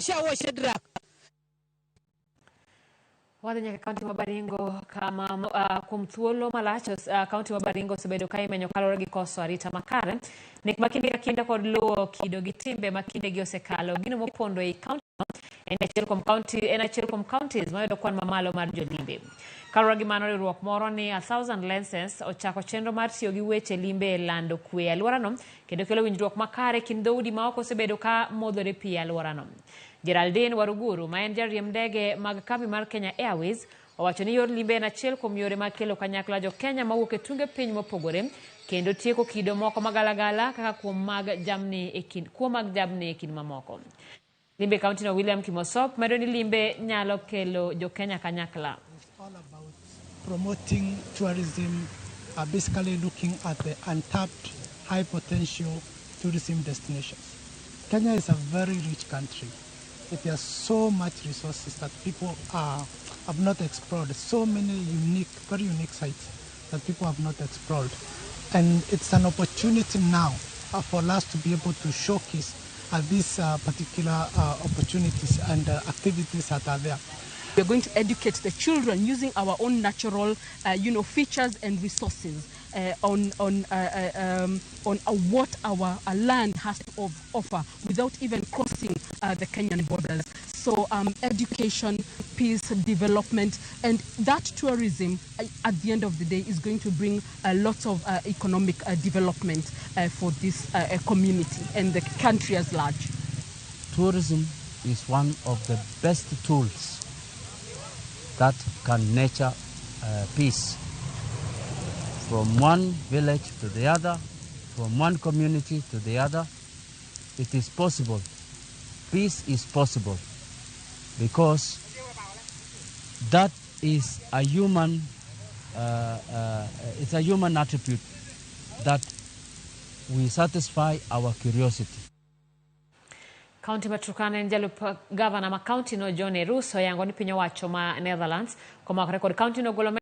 Shawo Shadrack. Wadhi nyaka kaunti ma Baringo kama kuom thuolo malach kaunti ma Baringo osebedo ka imenyo kaluwore gi koso arita makare. Nek ma kinde ka kinde kod luwo kido gi timbe ma kindegi osekalo. Gino mopondo ei kaunti no en achiel kuom kaunti en achiel kuom counties mayudo kwan mamalo mar jolimbe. Kaluwore gi mano, riwruok moro ni A Thousand Lenses ochako chenro mar tiyo gi weche limbe e lando kwe e alworano kendo kelo winjruok makare kind dhoudi ma ok osebedo ka modhore pi e alworano. Geraldine Waruguru ma en jariemb ndege mag kambi mar Kenya Airways owacho ni yor limbe en achiel kuom yore mag kelo kanyakla jo Kenya mawuok e tunge piny mopogore kendo tieko kido moko magalagala kaka kuom mag jamni e kind kuo mag jamni e kind mamoko. Limbe kaunti no William Kimosop medo ni limbe nyalo kelo jo Kenya kanyakla. All about promoting tourism, basically looking at the untapped high potential tourism destinations. Kenya is a very rich country. It has so much resources that people have not explored, so many unique, very unique sites that people have not explored. And it's an opportunity now for us to be able to showcase these particular opportunities and activities that are there. We're going to educate the children using our own natural, features and resources on what our land has to offer without even crossing the Kenyan borders. So education, peace, development, and that tourism at the end of the day is going to bring a lot of economic development for this community and the country as large. Tourism is one of the best tools that can nurture peace from one village to the other, from one community to the other. It is possible. Peace is possible because that is a human, it's a human attribute that we satisfy our curiosity. Kaunti ma Turkana en jalup gavana ma kaunti no John Erus oyango ni piny owacho ma Netherlands komakore kod kaunti no golo.